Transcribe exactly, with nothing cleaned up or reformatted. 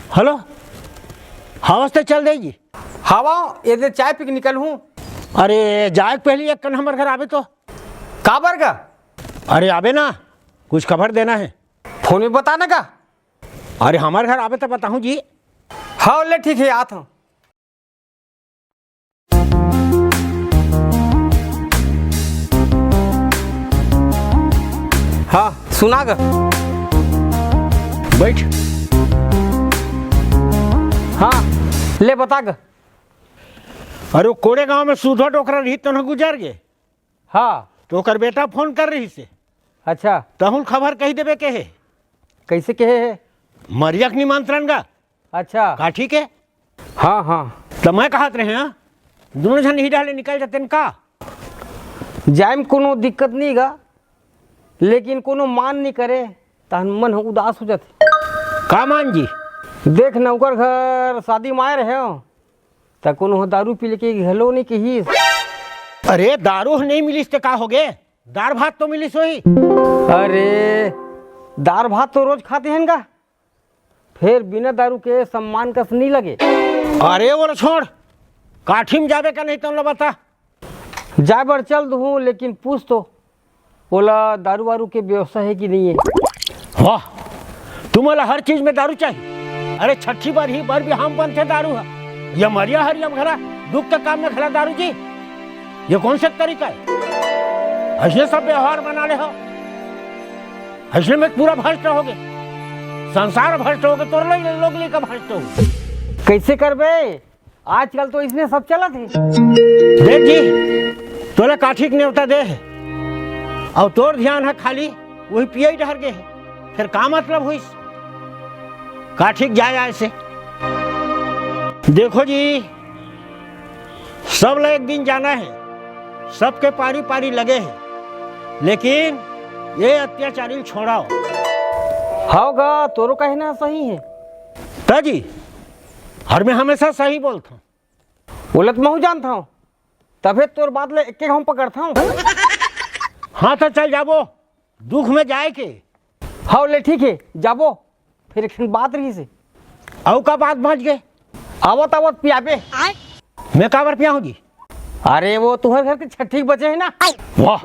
Hello, हवस त चल दे जी। हवा, ये दे चाय पी के निकल हूँ। अरे, जाए के पहली एक कन हमर घर आबे तो। काबर का? अरे, आबे ना, कुछ खबर देना है। फोन में बता ना का? अरे, हमर घर आबे तो बताहूँ जी। हाँ, ले ठीक है, आत हूँ। हाँ, सुना ग। बैठ। हाँ, ले बता ग। अरे, वो कोड़े गांव में सूधा डोकरा रही, तो न गुजर गे। हाँ। तो ओकर बेटा फोन कर रही से। अच्छा। तहुल खबर कही देबे के हे। कैसे कहे है? मरिया के निमंत्रण गा। अच्छा। का ठीक है? हाँ, हाँ। तो मैं कहत रहे, हाँ, दोनों जन ही डाले निकल जाते न का? जाए में कोनो दिक्कत नहीं गा, लेकिन कोनो मान नहीं करे, तहन मन ह उदास हो जाथे। का मान जी? देख न, ओकर घर शादी में आए रहे हो, त कोनो ह दारू पी लेके घलो नहीं कहिस। अरे, दारू ह नहीं मिलिस ते का होगे? दार भात तो मिलिस होही। अरे, दार भात तो रोज खाते हैं का? फिर बिना दारू के सम्मान कस नहीं लगे। अरे, वो छोड़, काठी में जाबे का नहीं, तुम लोग बता। जाए बर चल दूँ, लेकिन पूछ तो, ओला दारू वारू के व्यवस्था है कि नहीं है? वाह, तुमला हर चीज में दारू चाहिए। अरे, छठी बार ही बर बिहाम बनथे दारू ह। ये मरिया हर यम घला, दुख के काम में घला दारू जी। ये कौन सा तरीका है? ऐसे सब व्यवहार बना ले हो, ऐसे में पूरा भ्रष्ट हो गए, संसार भ्रष्ट हो गए, तोर लोग, लोग लेकर भ्रष्ट हो गए। कैसे करबे? आजकल तो इसने सब चलत है। देख जी, तोला काठी के नेवता दे है, और तोर ध्यान है खाली वही पियई डहर गे है, फिर का मतलब होइस काठी के जाए आए से? देखो जी, सब ला एक दिन जाना है, सबके पारी पारी लगे है, लेकिन ये अत्याचारी छोड़ाओ। हाव गा, तोरो कहना सही है। त जी, हर मैं हमेशा सही बोलता हूँ। बोलत महू जानत हूँ, तभे तोर बात ले एके घाव पकड़त हूँ। हाँ, तो चल जाबो, दुख में जाए के। हाव ले ठीक है, जाबो। फिर एक ठन बात रही से। अउ का बात बाँच गए? आवत आवत पियाबे। मैं काबर पियाहूँ जी? अरे वो तुहर घर के छठी के बचे है ना। वाह,